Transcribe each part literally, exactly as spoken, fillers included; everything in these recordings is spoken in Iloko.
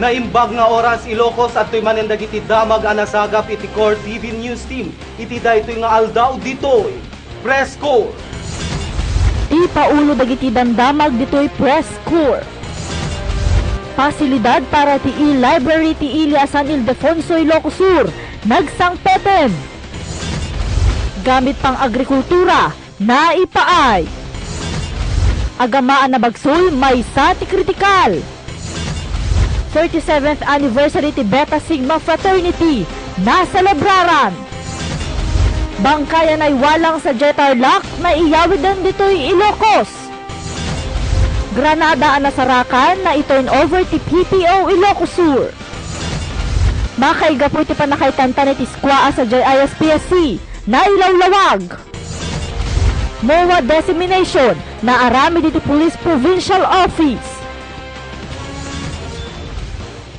Naimbag nga oras, Ilocos, adtoy manen dagiti damag a nasagap iti Core T V News Team iti daytoy nga aldaw ditoy Press Corps. Ti paulo dagiti damdamag ditoy Press Corps. Pasilidad para ti e-library ti ili a San Ildefonso, Ilocos Sur, nagsangpeten. Gamit pang-agrikultura, naipaay. Agama a nabagsul, maysa ti kritikal. Thirty-seventh anniversary ti Beta Sigma Fraternity, naselebraran. Bangkayan a iwalang sadiay Tarlac, naiyawiden ditoy Ilocos. Granada a nasarakan, nai-turnover ti P P O Ilocos Sur. Makaigapu iti pannakaitantan iti skua a sadiay I S P S C, nailawlawag. MOA dissemination, naaramid iti Police Provincial Office.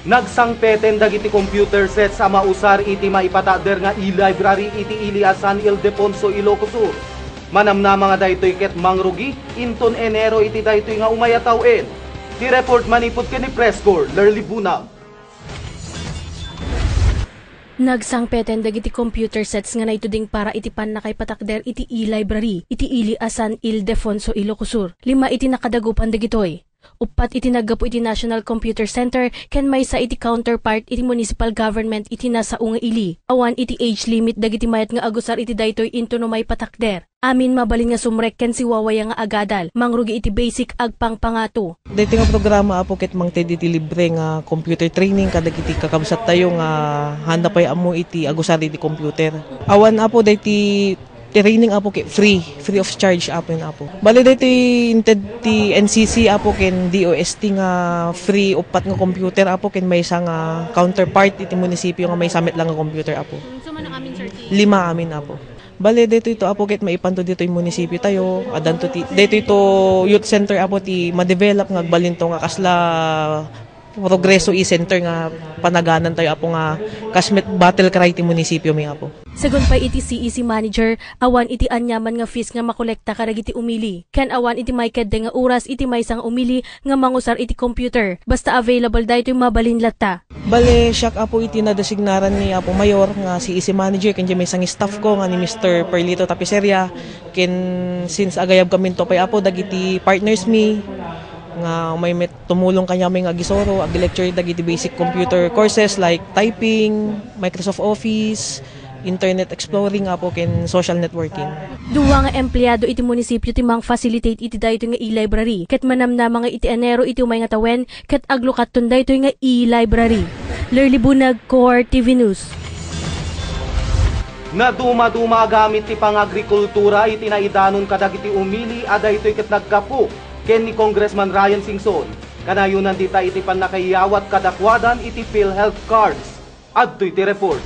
Nagsangpeten dagiti computer sets a mausar iti maipatakder nga e-library iti ili a San Ildefonso, Ilocos Sur. Manamnama nga daytoy ket mangrugi inton Enero iti daytoy nga umay a tawen. Ti report manipud ken ni Press Corps Lerly Bunag. Nagsangpeten dagiti computer sets nga naituding para iti pannakaipatakder iti e-library iti ili a San Ildefonso, Ilocos Sur. Lima iti nakadagupan dagitoy. Uppat iti naggapu iti National Computer Center ken maysa iti counterpart iti municipal government iti nasao nga ili. Awan iti age limit dagiti mayat nga agusar iti daytoy intono maipatakder. Amin mabalin nga sumrek ken siwawaya nga agadal, mangrugi iti basic agpangpangato. Daytoy nga programa, Apo, ket mangted iti libre nga computer training kadagiti kakabsattayo nga haanda pay ammo iti agusar iti computer. Awan, Apo, daytoy training, Apo, ket free, free of charge, Apo, yun, Apo. Bale, daytoy inted ti N C C, Apo, ken D O S T nga free uppat nga computer, Apo, ken maysa nga counterpart iti munisipyo nga maysa met lang nga computer, Apo. Lima amin, Apo. Bale, daytoy to, Apo, ket maipanto ditoy munisipyo tayo. Addanto ti, daytoy to youth center, Apo, ti madevelop nga agbalinto nga kasla Progreso e-center nga panaganantayo, Apo, nga kas met battle cry ti munisipyo mi, Apo. Sagun pay iti C E C manager, awan iti aniaman nga fees nga makolekta kadagiti umili. Ken awan iti maikadda nga oras iti maysa nga umili nga mangusar iti computer. Basta available daytoy mabalin latta. Bale, siak, Apo, iti nadesignaran ni Apo Mayor nga C E C manager ken diay maysa nga staff ko nga ni Mister Perlito Tapiceria. Ken since agayab kaminto pay, Apo, dagiti partners mi nga umay met tumulong kaniami nga agisoro, agi-lecture dagiti basic computer courses like typing, Microsoft Office, internet exploring, Apo, ken social networking. Dua nga empleado iti munisipyo ti mang-facilitate iti daytoy nga e-library, ket manamnama nga iti Enero iti umay nga tawen, ket aglukatton daytoy nga e-library. Lerly Bunag, Core T V News. Nadumaduma a gamit ti pangagrikultura iti naidanon kadagiti umili a daytoy ket naggapu ken ni Congressman Ryan Singson. Kanayonan dita iti pannakaiyawat kadakuadan iti PhilHealth cards. Adtoy ti report.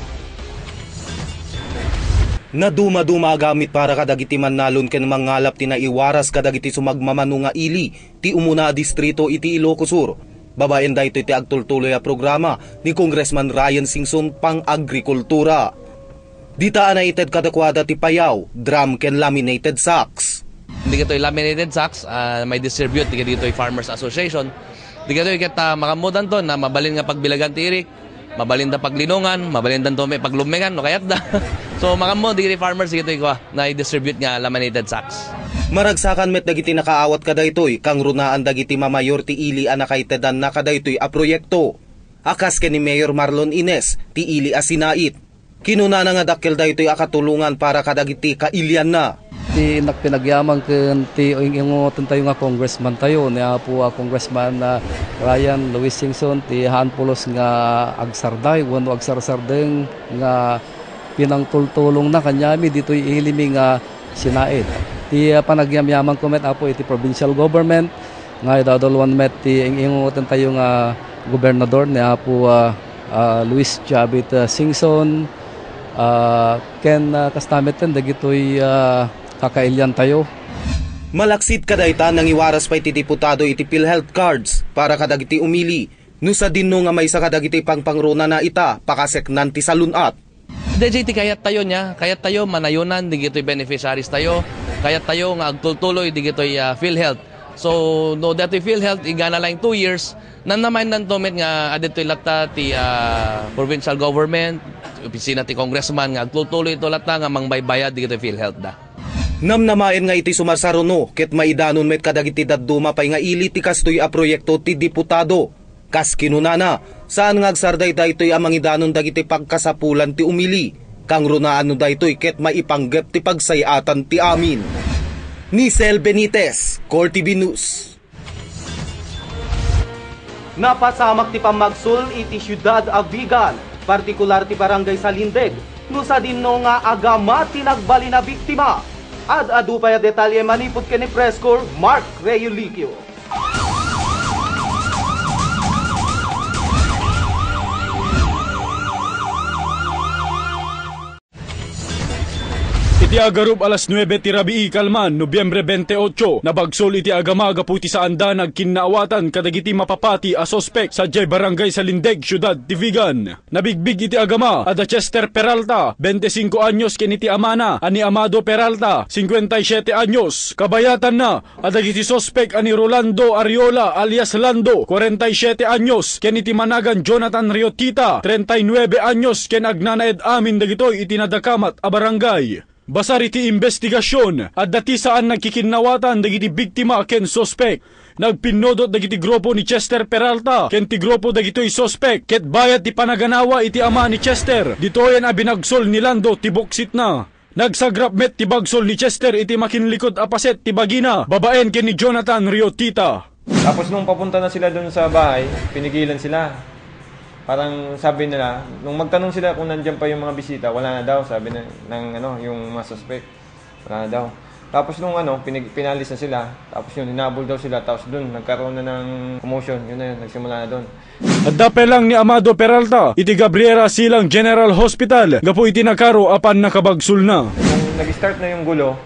Nadumaduma a gamit para kadagiti mannalon ken mangngalap ti naiwaras kadagiti sumagmamano nga ili ti umuna a distrito iti Ilocos Sur. Babaen daytoy ti agtultuloy a programa ni Congressman Ryan Singson, pang-agrikultura. Dita a naited kadakuada ti payaw, drum ken laminated sacks. Dagitoy laminated sacks, ah, maidistribute dagitoy Farmers Association. Dagitoy ket, ah, makammodanto na mabalin nga pagbilagan ti irik, mabalin da paglinongan, mabalin danto met paglummengan no kayatda. So, makammo dagiti farmers dagitoy kua, naidistribute nga laminated sacks. Maragsakan met dagiti nakaawat kadaytoy, kangrunaan dagiti mamayor ti ili a nakaitedanna kadaytoy a proyekto. A kas ken ni Mayor Marlon Ines, ti ili a sinait. Kinunana nga dakkel daytoy a katulongan para kadagiti kailianna. Ti innak pinagyaman ken ti ing-inguoten tayo nga congressman tayo, ni Apo a Congressman, ah, Ryan Luis Singson, ti haan pulos nga agsarday wenno agsarsardeng nga pinangtultulongna kaniami ditoy ili mi nga sinait. Ti, ah, panagyamyaman ko met, Apo, iti provincial government, nga idadalwan met ti ing-inguoten tayo nga gobernador ni Apo, ah, ah, Luis Chavit, ah, Singson, ah, ken, ah, kasta met ken dagitoy, ah, kakailian tayo. Malaksid kadayta, nangiwaras pay ti diputado iti PhilHealth cards para kadagiti umili. No sadino nga maysa kadagiti pangpangrunana ita, pakaseknan ti salun-at. Daydiay ti kayattayo nia, kayattayo manayonan dagitoy beneficiaries tayo, kayattayo nga agtultuloy dagitoy, ah, PhilHealth. So, no, dati PhilHealth, igana lang two years, namnamaendanto met nga adtoy latta ti, ah, provincial government, opisina ti congressman nga agtutuloy ito latta nga mangbaybayad dagiti PhilHealth da. Namnamaen nga iti sumarsaruno ket maidanon met kadagiti dadduma pay nga ili ti kastoy a proyekto ti diputado. Kas kinunana, saan nga agsardayda itoy a mangidanon dagiti pagkasapulan ti umili. Kangrunaan no daytoy ket maipanggep ti pagsay-atan ti amin. Nicel Benitez, Core T V News. Napasamak ti pammagsul iti siudad a Vigan, partikular ti Barangay Salindeg, no sadinno nga agama ti nagbalin a biktima. Ad-adu pay a detalye manipud ken ni Press Corps Mark Reulicio. Iti agarup alas nuebe ti rabii kalman, Nobyembre twenty-eight, nabagsul iti agama gapu iti saanda nagkinnaawatan kadagiti mapapati a suspek sadiay Barangay Salindeg, Siudad ti Vigan. Nabigbig iti agama, adda Chester Peralta, twenty-cinco anyos, ken iti amana a ni Amado Peralta, cincuenta y siete anyos. Kabayatanna, adda iti suspek a ni Rolando Ariola alias Lando, cuarenta y siete anyos, ken iti managan Jonathan Riotita, treinta y nueve anyos, ken agnanaed amin dagitoy iti nadakamat a barangay. Basar iti imbestigasion, adda ti saan nagkikinnawatan dagiti biktima ken suspek. Nagpinnudot dagiti grupo ni Chester Peralta ken ti grupo dagitoy suspek ket bayat ti panaganawa iti ama ni Chester, ditoyen a binagsul ni Lando ti buksitna. Nagsagrap met ti bagsul ni Chester iti makinlikod a paset ti bagina babaen ken ni Jonathan Riotita. Tapos nung papunta na sila dun sa bahay, pinigilan sila. Parang sabi nila, nung magtanong sila kung nandiyan pa yung mga bisita, wala na daw, sabi ng, ng ano, yung mga suspect. Wala na daw. Tapos nung ano, pinig-, pinalis na sila. Tapos yun, hinabol daw sila. Tapos dun, nagkaroon na ng commotion. Yun na yun, nagsimula na dun. Adda pay lang ni Amado Peralta iti Gabriela Silang General Hospital gapu iti nakaro a pannakabagsulna. Nung nag-start na yung gulo,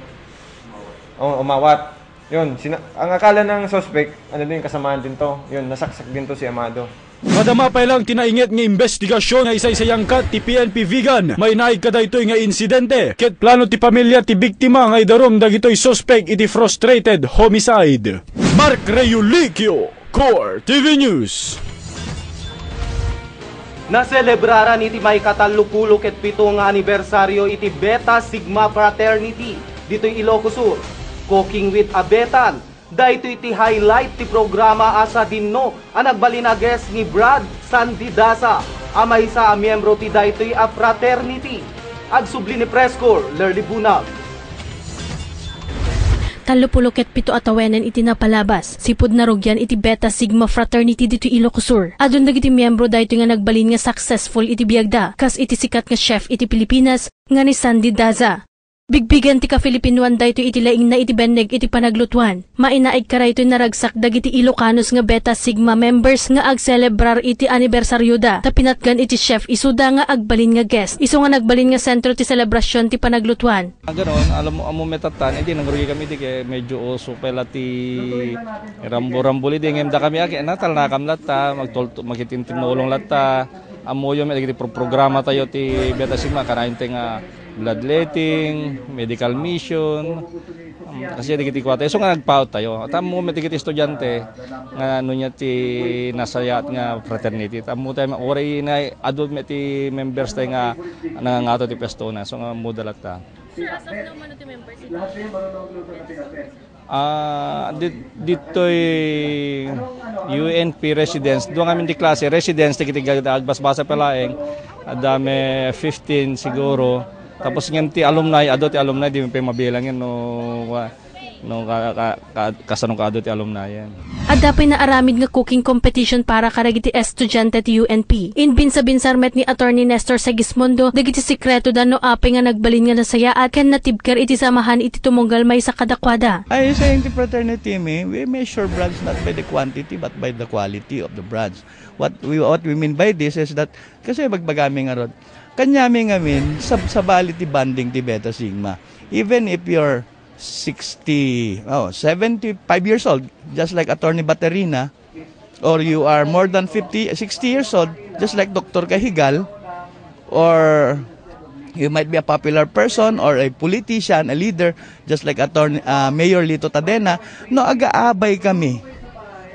oh, umawat. Yun, sina-, ang akala ng suspect, ano din, kasamaan din to. Yun, nasaksak din to si Amado. Madama pay lang ti nainget nga imbestigasyon nga isaysayangkat ti P N P Vigan mainaig kadaytoy nga insidente, ket plano ti pamilya ti biktima nga idarum dagitoy suspek iti frustrated homicide. Mark Reulicio, Core T V News. Naselebraran iti maikatallopulo ket pito nga anibersaryo iti Beta Sigma Fraternity ditoy Ilocos Sur. Cooking with Abetan, daytoy ti highlight ti programa a sadinno a nagbalin a guest ni Brad Sandy Daza, a maysa a miyembro ti daytoy a fraternity. Agsubli ni Press Corps Lerly Bunag. Tallopulo ket pito a tawenen iti napalabas, sipud narugian iti Beta Sigma Fraternity ditoy Ilocos Sur. Adun dagiti miyembro daytoy nga nagbalin nga successful iti biagda, kas iti sikat nga chef iti Pilipinas nga ni Sandy Daza. Bigbigen ti ka-Filipinoan daytoy iti laingna iti benneg iti panaglutuan. Mainaig kadaytoy naragsak dagiti Ilocanos nga Beta Sigma members nga agselebrar iti anibersaryoda, ta pinatgan iti chef isuda nga agbalin nga guest. Isu nga nagbalin nga sentro ti selebrasion ti panaglutuan. Ganon, alam mo, ammo met atan, edi nangrugi kami, edi kay medyo uso pay la ti rambo-rambo, edi ngem dakami, agi, natalnakam latta, magtulto-, makitintinulong latta, ammoyo met dagiti pro-, programa tayo ti Beta Sigma, kanayon ti nga bloodletting, medical mission, um, kasi dagiti kuwata. So nga nagpaut tayo, at ammo met dagiti estudiante, nga ano niya ti nasayaat nga fraternity. Ammo tayo, uray na adult met ti members tayo nga nangangato ti pwesto na. So nga muda latta. Sir, as of now, mano ti members iti? Ah, di-, ditoy U N P residents. Dua ngamin di klase, residents, dagiti ag-, agbasbasa pa laeng. Adda met fifteen siguro. Tapos ngem ti alumni, adu ti alumni, di mi pay mabilang yan, no, wa-, no, ka-, ka-, ka-, kasano kaadu ti alumni yan. Adda pay naaramid nga cooking competition para kadagiti estudiante ti U N P. Inbinsabinsar met ni Attorney Nestor Segismundo dagiti sekreto da no apay nga nagbalin nga nasayaat ken natibker iti samahan iti tumunggal maysa kadakuada. I say, in the fraternity, mi, we measure brands not by the quantity but by the quality of the brands. What we, what we mean by this is that, kasi bagbagami ngarud, kaniami ngamin, sab-, sabali ti bonding ti Beta Sigma. Even if you're sixty, oh, seventy-five years old, just like Attorney Baterina, or you are more than fifty, sixty years old, just like Doctor Cahigal, or You might be a popular person or a politician, a leader, just like Attorney, ah, Mayor Lito Tadena. No agaabay kami,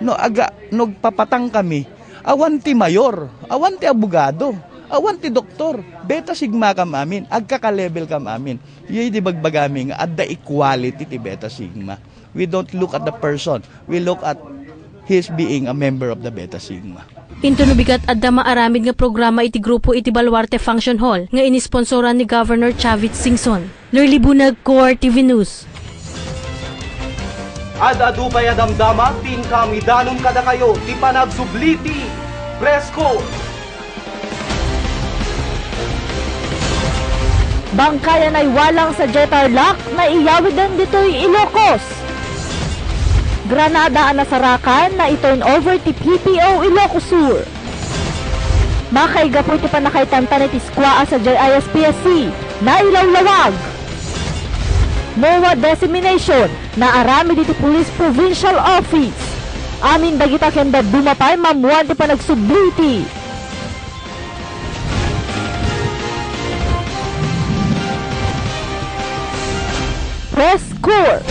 no aga-, no agpapatang kami, awan ti mayor, awan ti abogado, awan ti doktor, Beta Sigma kam amin, agkaka-level kam amin. Isu ti bagbagami nga adda equality ti Beta Sigma. We don't look at the person, we look at his being a member of the Beta Sigma. Inton no bigat, adda maaramid nga programa iti grupo iti Baluarte Function Hall nga inisponsoran ni Governor Chavit Singson. Lurly Bunag, Core T V News. Ad-adu pay a damdama ti inkamidanon kadakayo ti panagsubli ti Press Corps. Bangkay a naiwalang sadiay Tarlac, naiyawiden ditoy Ilocos. Granada a nasarakan, nai-turn over ti P P O Ilocos Sur. Makaigapu iti pannakaitantan iti skua a sadiay I S P S C, nailawlawag. MOA dissemination, naaramid iti Police Provincial Office. Amin dagita ken dadduma pay maammuan ti panagsubli iti Press Corps.